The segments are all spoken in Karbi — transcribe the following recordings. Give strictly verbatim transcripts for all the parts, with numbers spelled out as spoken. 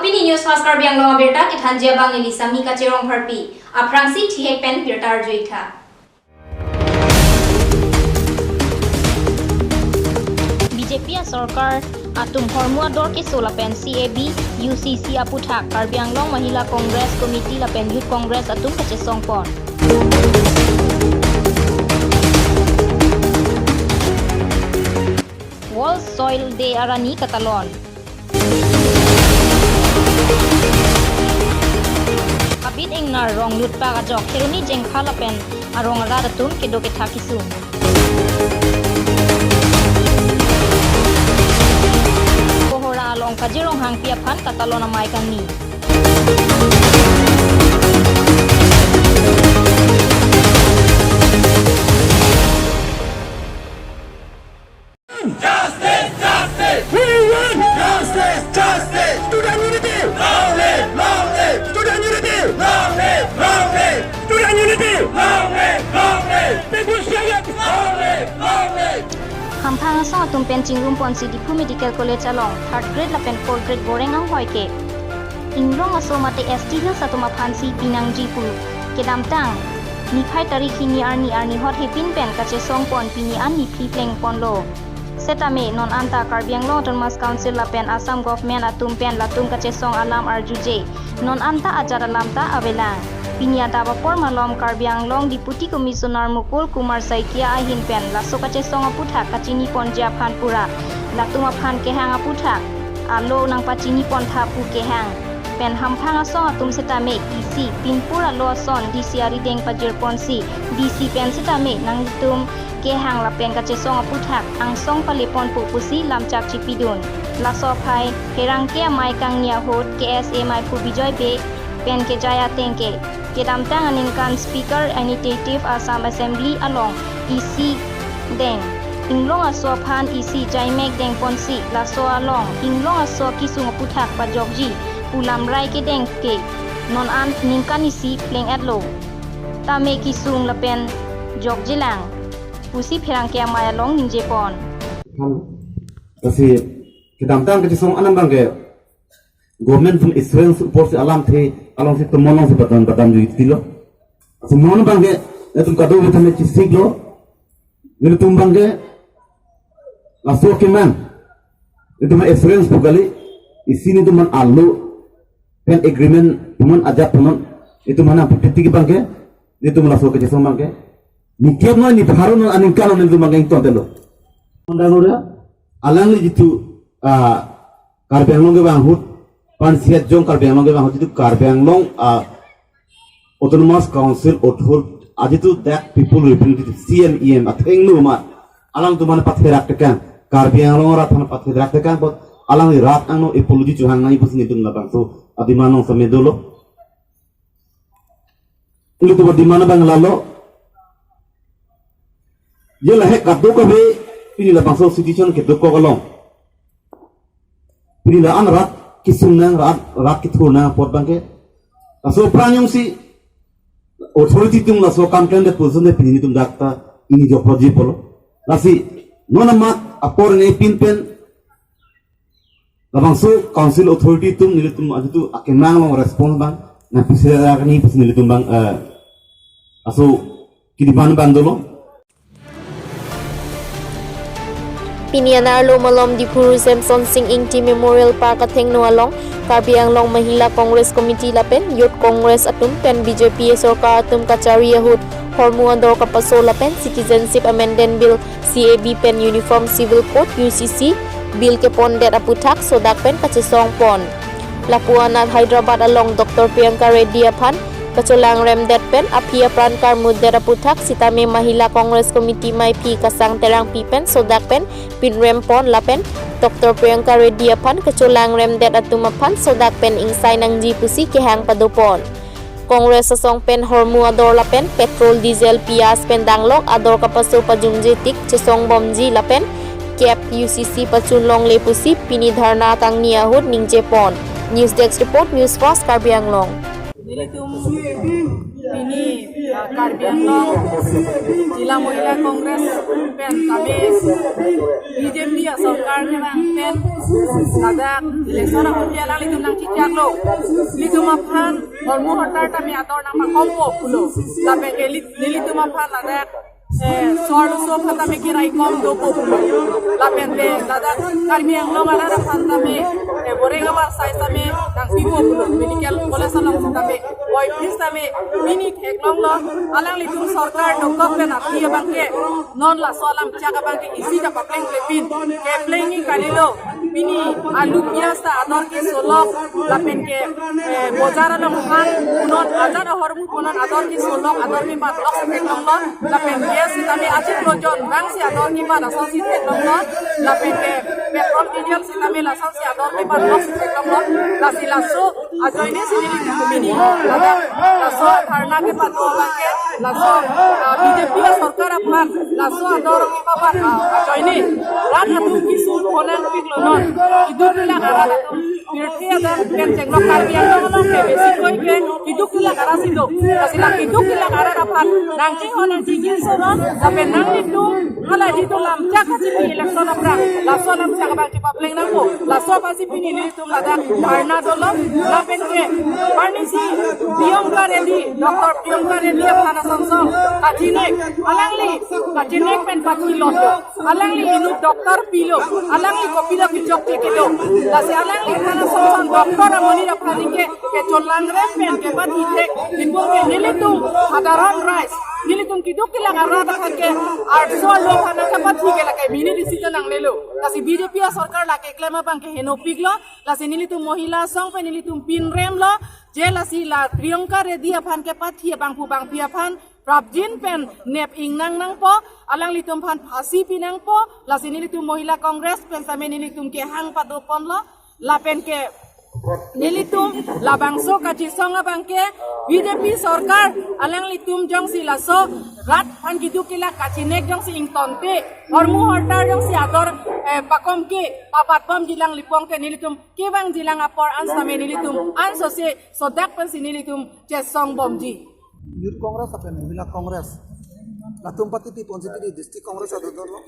Pini News Fast Karbi Anglong abirta kethanji abang neli Sami Kachirong Pharpi. Aphrangsi thihek pen birta arju-ik tha. B J P asorkar atum hormu ador keso lapen C A B, U C C aputhak Karbi Anglong Mahila Congress Committee lapen Youth Congress atum kachesongpon. World Soil Day arni katalon. Abit ingnar rong lutpak ajok Kheroni Jengkha lapen arong arat atum kedo kethak kesung. Kohora along Kajir Ronghangpi aphan katalon amei kangni. Justice, justice. We want justice, justice. Student unity. Long live, long live. Student unity. Long live, long live. Student unity. Long live, long live. People's struggle. Long live, long live. Hamphang asong atum pen chingrum ponsi Diphu Medical College along third grade lapen fourth grade boreng anghoi ke inglong aso mate S T Hills atum aphansi pinangji pu kedamtang niphai tarik hini arni arni hot hepin pen kachesongpon pini an niphli plengponlo. Setame non anta Karbi Anglong Autonomous Council lapen Assam Government atum pen latum kachesong alam arjuje non anta ajat alam ta avelang. Pini adap apor malom Karbi Anglong Deputy Commissioner Mukul Kumar Saikia ahin pen laso kachesong aputhak kachiniponji aphan pura latum aphan kehang aputhak alo nangpachinipon tha pu kehang pen hamphang asong atum setame isi pinpur alo ason D C arideng pajirponsi D C pen setame nangtum kehang lapen kachesong aputhak angsong paleponpo pusi lamchak chipidun. Laso aphai pherangke amei kangni ahut K S A meiphu Bijoy Bey pen kejai ateng ke kedamtang aningkan Speaker Initiative Assam Assembly along isi deng inglong aso aphan isi jaimek dengponsi laso along inglong aso kisung aputhak pajokji pu lamrai kedeng ke non an ningkan isi pleng-etlo. Tame kisung lapen jokjelang pusi pherangke amei along ningjepon. Lasi kedamtang kachesong anam abangke government atum assurance apor si alamthe alongsi tomon alongsi badam badam jutilo. Lasi non abangke netum kadokave tame chesiklo. Netum abangke laso keman netum assurance pu kali, isi netum man alo pen agreement atum man ajat atum man netum man apipiti abangke netum laso kachesong abangke nikep non nipharo non aningkan non netum abangke ingtontelo. Undang ora alangli jitu, ah, Karbi Anglong kevang ahut, panchayat jong Karbi Anglong kevang ahut jitu Karbi Anglong, ah, Autonomous Council Authority ajitu dak people representative C M E M athengno amat alangtum aphan patherak tekang, Karbi Anglong arat aphan patherak tekang apot alangli rat angno apology chohang nangji pusi netum labangso ademand along same dolo. Netum ademand abang lalo. Je lahai kadokave pini labangso situation kedokok along pini la-an rat kisung nang, rat, rat kethur nang apot abangke laso aphrang jongsi authority atum laso kam klem det position de pini netum dak ta ini jok project polo. Lasi non amat apor ne pin pen labangso council authority atum nelitum ajitu akemang along response abang nangpiserakji pusi nelitum abang, eh, aso kedemand abang dolo. Pini anerlo malom Diphu Samson Sing Ingti Memorial Park athengno along Karbi Anglong Mahila Congress Committee lapen Youth Congress atum pen B J P sorkar atum kachari ahut hormu ador kapaso lapen Citizenship Amendment Bill C A B pen Uniform Civil Code U C C Bill kepondet aputhak sodak pen kachesongpon. Lapu anat Hyderabad along Doctor Priyanka Reddy aphan kacholangremdet pen aphi apran karmutdet aputhak sitame Mahila Congress Committee meiphi Kasang Terangpi pen sodak pen pinrempon lapen Doctor Priyanka Reddy aphan kacholangremdet atum aphan sodak pen ingsai nangji pusi kehang padopon. Congress asong pen hormu ador lapen petrol, diesel, piyaj pen danglok ador kapaso pajumje tik chesongbomji lapen kep U C C pachun longle pusi pini dharna kangni ahut ningjepon. News Desk Report, News Fast Karbi Anglong. Pini Karbi Anglong Zilla Mahila Congress pen tame B J P asorkar kevang pen ladak election ahut alanglitum nangchechaklo. Nelitum aphan hormu hortar tame ador nangpakompo pulo. Lapen ke neli-, nelitum aphan ladak, eh, so-arloso aphan tame keraikom dopo pulo. Lapen ke ladak Karbi Anglong arat aphan tame, eh, boreng abar sai tame nangpipo pulo. Medical college along tame, boy please tame, pini theklonglo, alanglitum sorkar dokok pen aphi abangke, non laso alam chak abangke isi ta paplengple pin, kepleng-i kalilo, pini alu pias ta ador kesolok, lapen ke, eh, bojar along aphan, non ajat ahormu punon ador kesolok, ador kebatlok si theklonglo, lapen gas sitame achiklo jon vangsi ador kebat asonsi theklonglo, lapen ke petrol diesel sitame lasonsi ador kebatlok si theklonglo, lasi laso ajoine si nelitum pini ladak laso dharna kepado abangke laso, ah, B J P asorkar aphan laso ador kepabat, ah, ajoine rat atum kesung ponangpiklo non. Keduk kelak arat atum pirthe adan pen chenglok Karbi Anglong along ke besi koi ke keduk kelak arat si do. Lasi la keduk kelak arat aphan nangchehon nangchejinso non, lapen nanglitum hala jitu lam chak kachipi election aphrang laso lam chak abang chepapleng nangpo. Laso aphansi pini nelitum ladak dharna dolo, lapen ke arnisi Priyanka Reddy, Doctor Priyanka Reddy aphan asong song kachinek, alangli kachinek pen pathilotlo. Alangli inut doctor pilo, alangli kopilo kechokche kedo. Lasi alangli aphan asong song doctor amonit aphan ke kecholangrem pen kepathi thek, ipo ke nelitum sadharon raij, nelitum keduk kelak arat aphan ke arso lo aphan nangkapathi ke lake mini disi ta nanglelo. Lasi B J P asorkar lake klem abangke henopiklo, lasi nelitum mohila asong pen nelitum pinremlo, je lasi la Priyanka Reddy aphan kepathi abangphu bangphi aphan prapjin pen nep ingnang nangpo, alanglitum aphan phasi pinangpo, lasi nelitum Mahila Congress pen tame nelitum kehang padoponlo, lapen ke nelitum labangso kachisong abangke B J P sorkar alanglitum jongsi laso rat aphan keduk kelak kachinek jongsi ingtonte, hormu hortar jongsi ador, eh, pakom ke pabatbomji lang lipong ke nelitum kevangji lang apor an tame nelitum ansose sodak pensi nelitum chesongbomji. Youth Congress lapen Mahila Congress, latum party pi ponsi pini District Congress adodon lo.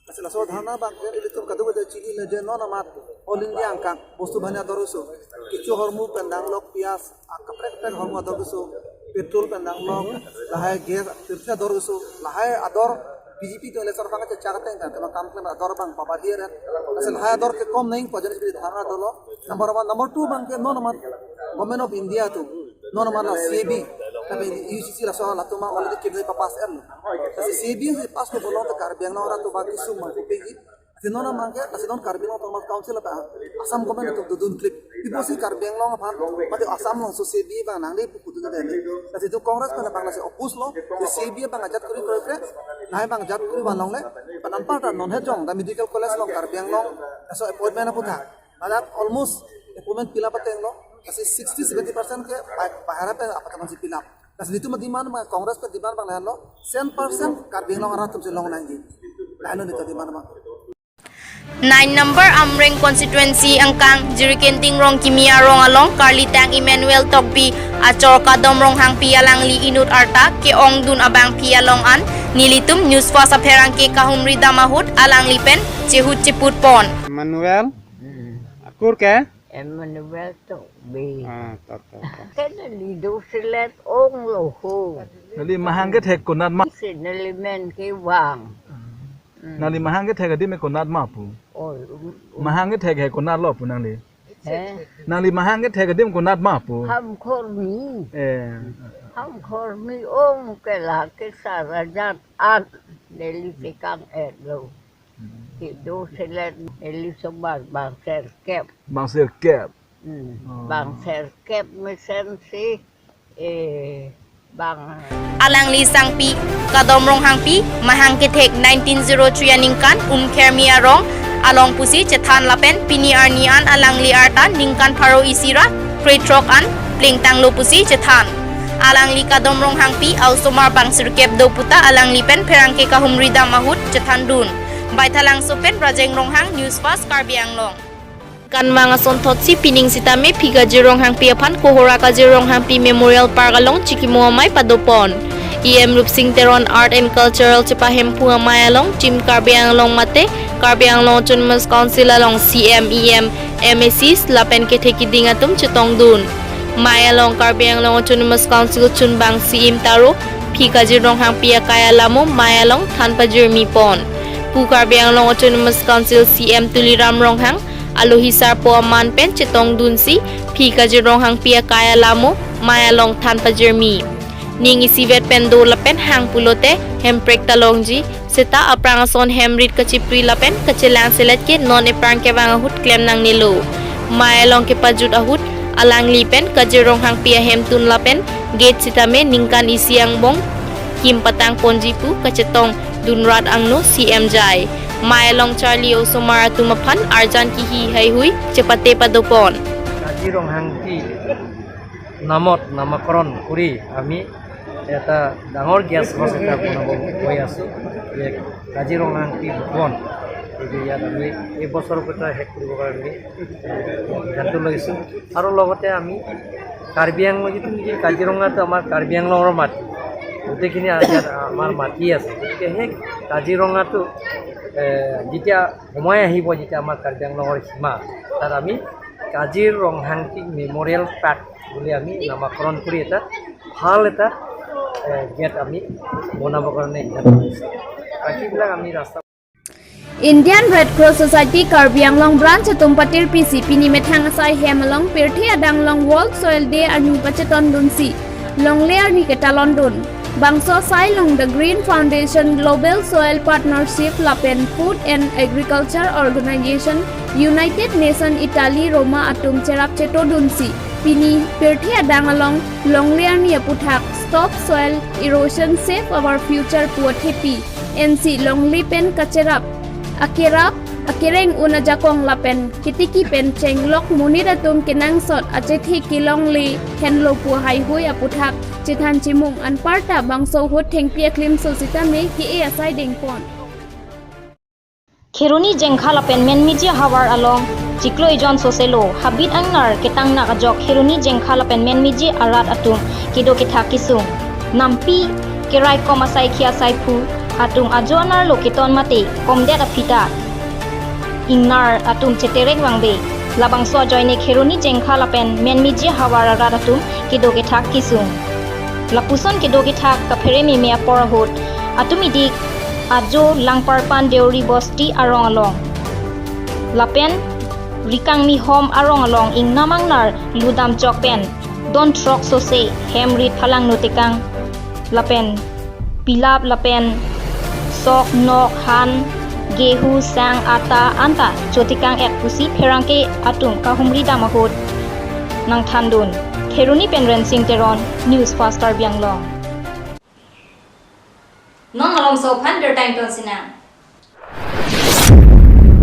Lasi laso dharna abangke ilitum kadokave chini le je non amat All India angkang bostu banyak ador oso. Kecho hormu pen danglok, pias, ah, kaprek kaprek hormu ador oso. Petrol pen danglok, lahai gas, pirthe ador oso. Lahai ador B J P atum election aphrang chechak ateng kan, tema kam klem ador abang pabar hiran. Lasi lahai ador kekom nangpo ajoine pini dharna dolo. Number one, number two abangke non amat Government of India atum, non amat la C A B, tapi U C C laso latum already kim papass er lo. Lasi C A B si pass lo bolong te Karbi Anglong arat atum ba kesung mangkupegi. Lasi non abangke, lasi non Karbi Anglong Autonomous Council apa Assam government atum dodun klip. Ipo si Karbi Anglong aphan, mate Assam alongso C A B abang nangli pu kudun dei. Lasi itum Congress pen abang lasi oppose lo, si C A B abang ajat kuri kuri kre, nai abang ajat kuri van longle, pen anparta non he jong, da medical college along Karbi Anglong, laso appointment aputhak. Ladak almost appointment fill up ateng lo, lasi sixty seventy percent ke ba-, bahar pen apathaman si fill up. Lasi nelitum demand abang, Congress pen demand abang lahenlo, cent percent Karbi Anglong arat atum si long nangji. Lahenlo nelitum demand abang. Nine number Amreng constituency angkang Jirikinding Rongkimi arong along Karlitang Emmanuel Tokbi achor Kadom Ronghangpi alangli inut arta ke-ongdun abangpi along an nelitum News First apherangke kahumri dam ahut alangli pen chehut cheput pon. Emmanuel? Hmm. Akur ke? Emmanuel Tokbi. Ah, tok, tok, tok. Ke neli do selet onglo ho. Neli mahang kethek konat ma? Si neli men kevang. Hmm. Nangli mahang kethek adim ke konat ma pu? Oh, um, um. Mahang kethek he konat lo pu nangli? He? Nangli mahang kethek adim konat ma pu? Hamkhormi. Eh. Hamkhormi ong ke la ke Sarajat at neli tekang et lo. Kedo selet neli sobat bang serkep. Bang serkep. Hmm. Oh. Bang serkep mesensi, eh, bang. Alangli sangpi Kadom Ronghangpi mahang kethek nineteen zero three aningkan Umkhermi arong along pusi chethan lapen pini arni an alangli arta ningkan pharo isi ra krethrok an plengtanglo pusi chethan. Alangli Kadom Ronghangpi a-osomar bang sirkep do puta alangli pen pherangke kahumri dam ahut chethandun. Baithalangso pen Rajeng Ronghang, News First Karbi Anglong. Kanvang asonthotsi pining sitame Phikaji Ronghangpi aphan Kohora Kaji Ronghangpi Memorial Park along chikimo amei padopon. E M Rupsing Teron Art and Cultural chepahemphu amei along Team Karbi Anglong mate Karbi Anglong Autonomous Council along C M, E M, M A Cs lapen kethe kiding atum chetongdun. Mei along Karbi Anglong Autonomous Council chunbang C E M Taro Phi Kajir Ronghangpi akai alamo mei along than pajirmi pon. Pu Karbi Anglong Autonomous Council C M Tuliram Ronghang alohi sarpo aman pen chetongdunsi Phi Kajir Ronghangpi akai alamo mei along than pajirmi. Ning isivet pen do lapen hang pulote Hemprek ta longji, seta aphrang ason hem rit kachipri lapen kachelang selet ke non ephrang kevang ahut klem nangnelo. Mei along kepajut ahut alangli pen Kajir Ronghangpi ahemtun lapen gate sitame ningkan isi angbong kim patang ponji pu kachetongdun rat angno C M jai. Mei along charli osomar atum aphan arjan kihi heihui chepate padopon. কাজিৰঙাংটি নামত নামাকৰণ কৰি আমি এটা ডাঙৰ guest house এটা বনাব গৈ আছোঁ। এই কাজিৰঙাংটি ভৱন, এইটো ইয়াত আমি এই বছৰৰ ভিতৰত শেষ কৰিবৰ কাৰণে সিদ্ধান্ত লৈছোঁ। আৰু লগতে আমি কাৰ্বি আংলং, যিটো নেকি কাজিৰঙাটো আমাৰ কাৰ্বি আংলঙৰ মাটি, গোটেইখিনি ইয়াত আমাৰ মাটি আছে। গতিকে সেই কাজিৰঙাটো, এ, যেতিয়া সময় আহিব, যেতিয়া আমাৰ কাৰ্বি আংলঙৰ সীমা, তাত আমি কাজিৰ ৰংহাংটি মেমৰিয়েল পাৰ্ক বুলি আমি নামাকৰণ কৰি এটা ভাল এটা, এ, গেট আমি বনাবৰ কাৰণে সিদ্ধান্ত লৈছোঁ। বাকীবিলাক আমি ৰাস্তা Indian Red Cross Society Karbi Anglong Branch atum patirpisi pini methang asai hem along pirthe adang along World Soil Day arni pachetongdunsi longle arni ketalondun. Bangso asai along The Green Foundation, Global Soil Partnership lapen Food and Agriculture Organization, United Nation, Italy, Roma atum cherap chetongdunsi pini pirthe adang along longle arni aputhak Stop Soil Erosion, Save Our Future pu athepi ensi longle pen kacherap, akerap, akereng un ajakong lapen ketiki pen chenglok monit atum kenangsot achethe kelongle henlo pu heihui aputhak chethan chimung. Anparta bangso ahut thengpi aklimso sitame ke-e asai dengpon. Kheroni Jengkha lapen Menmiji ahavar along chiklo ejon soselo habit angnar ketangnak ajok Kheroni Jengkha lapen Menmiji arat atum kedo kethak kesung. Nampi keraikom asaikhi asaiphu atum ajo anerlo keton mate komdet aphi ta ingnar atum cheterek vangve. Labangso ajoine Kheroni Jengkha lapen Menmiji ahavar arat atum kedo kethak kesung. Lapuson kedo kethak kaphere meme apor ahut atum idik ajo Langparpan Deuri Bosti arong along lapen Rikangmi Hom arong along ingnam angnar ludam chok pen don throk sose hem rit phalangno tekang lapen pilap lapen sok nok han gehu sang ata anta chotekang et pusi pherangke atum kahumri dam ahut nangthandun. Kheroni pen Rensing Teron, News Fast Karbi Anglong. Non malomso aphan birta ington sinang.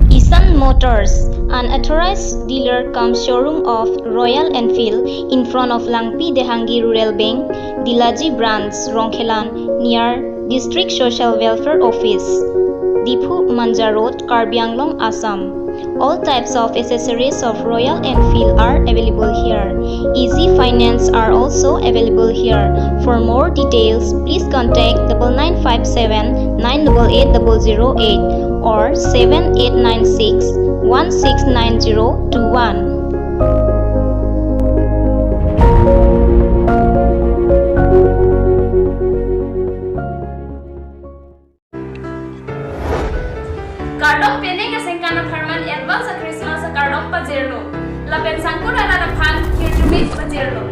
Isan Motors, an authorized dealer cum showroom of Royal Enfield, in front of Langpi Dehangi Rural Bank, Dilaji Branch, Rongkhelan, near District Social Welfare Office, Diphu Manja Road, Karbi Anglong, Assam. All types of accessories of Royal Enfield are available here. Easy finance are also available here. For more details, please contact double nine five seven nine double eight double zero eight or seven eight nine six one six nine zero two one. Kardom, penang asengkan apharman advance a-Christmas akardom pajirlo. Lapen sangkur arat aphan hirjume pajirlo.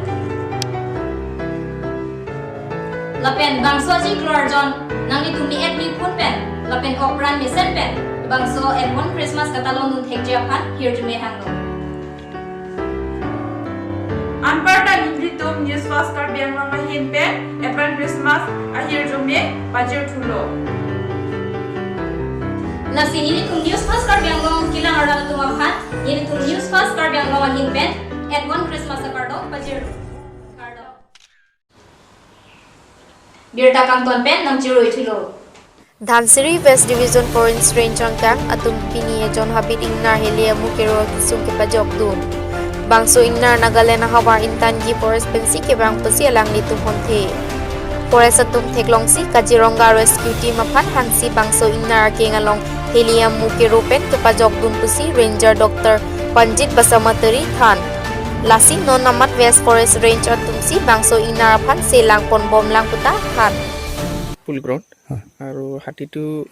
Lapen bangso achiklo arjon nanglitum mi-et mi phun pen lapen opran mesen pen bangso advance Christmas katalondun thekji aphan hirjume hanglo. Anparta nelitum News Fast Karbi Anglong ahin pen advance Christmas ahirjume pajirthulo. Lasi nelitum News Fast Karbi Anglong kelang arat atum aphan nelitum News Fast Karbi Anglong ahin pen advance Christmas akardom pajirlo. Kardom. Birta kangton pen nangchiruithulo. Dhansiri West Division Four Range angkang atum pini ejon habit ingnar hele amu kero kesung kepajokdun. Bangso ingnar Nagaland ahavar Intangi Forest pensi kevang pusi alanglitum honthe. Forest atum theklongsi Kaziranga Rescue Team aphan hangsi bangso ingnar akeng along helium muke ropen kepajok dun pusi Ranger Doctor Panjit Basamatari than. Lasi non amat West Forest Range atumsi bangso ingnar aphan selang ponbomlang puta than. Full ground. Huh. আৰু হাতীটো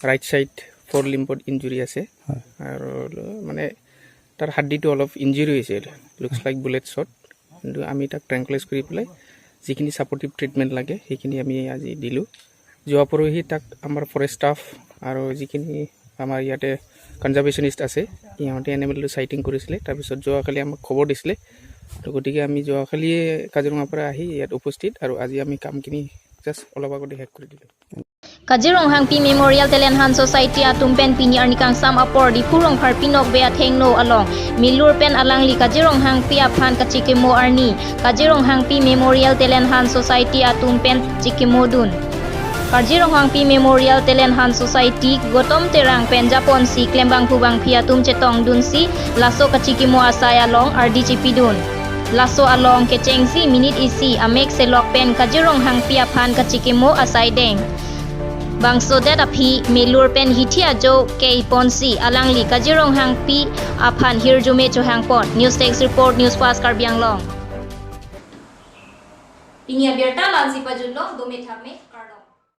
right side four লিম্বত ইঞ্জুৰি আছে। হয়। আৰু ল- মানে তাৰ হাৰ্ডিটো অলপ ইঞ্জুৰি হৈছে, লুকছ লাইক বুলেট শ্বট। কিন্তু আমি তাক ট্ৰেংকুলাইজ কৰি পেলাই যিখিনি ছাপৰ্টিভ ট্ৰিটমেণ্ট লাগে সেইখিনি আমি আজি দিলোঁ। যোৱা পৰহি তাক আমাৰ ফৰেষ্ট ষ্টাফ আৰু যিখিনি আমাৰ ইয়াতে কনজাৰ্ভেশ্যনিষ্ট আছে, সিহঁতে এনিমেলটো চাইটিং কৰিছিলে। তাৰপিছত যোৱাকালি আমাক খবৰ দিছিলে। তো গতিকে আমি যোৱাকালিয়ে কাজিৰঙাৰ পৰা আহি ইয়াত উপস্থিত আৰু আজি আমি কামখিনি জাষ্ট অলপ আগতে শেষ কৰি দিলোঁ। Kazirong Hangpi Memorial Talent Hunt Society atum pen pini arni kangsam apor Diphu Rongpharpi Nokbe athengno along Milur pen alangli Kazirong Hangpi aphan kachikimo arni Kazirong Hangpi Memorial Talent Hunt Society atum pen chikimo dun. Kazirong Hangpi Memorial Talent Hunt Society Gotom Terang pen japonsi klembangphu bangphi atum chetong dunsi laso kachikimo asai along ardi chipidun. Laso along kechengsi minute isi amek selok pen Kazirong Hangpi aphan kachikimo asai deng. Bangsodet aphi Milur pen hithi ajo keiponsi alangli Kazirong Hangpi aphan hirjume chohangpon. News Desk Report, News Fast Karbi Anglong. Pini abirta la-ansi pajutlo, dome thakme.